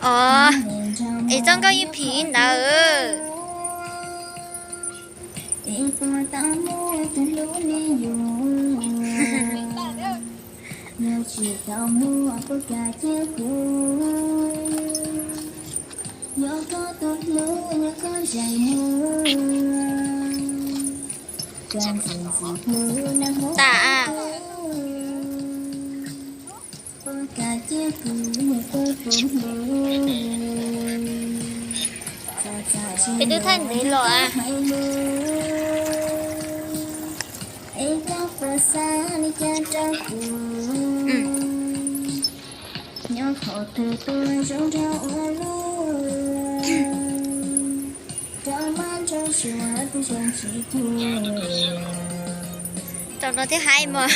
Os, es txoj nkauj yeej phim ntawd. Tas. Peb twb thaij ntev los. Rau no thiab haib mog.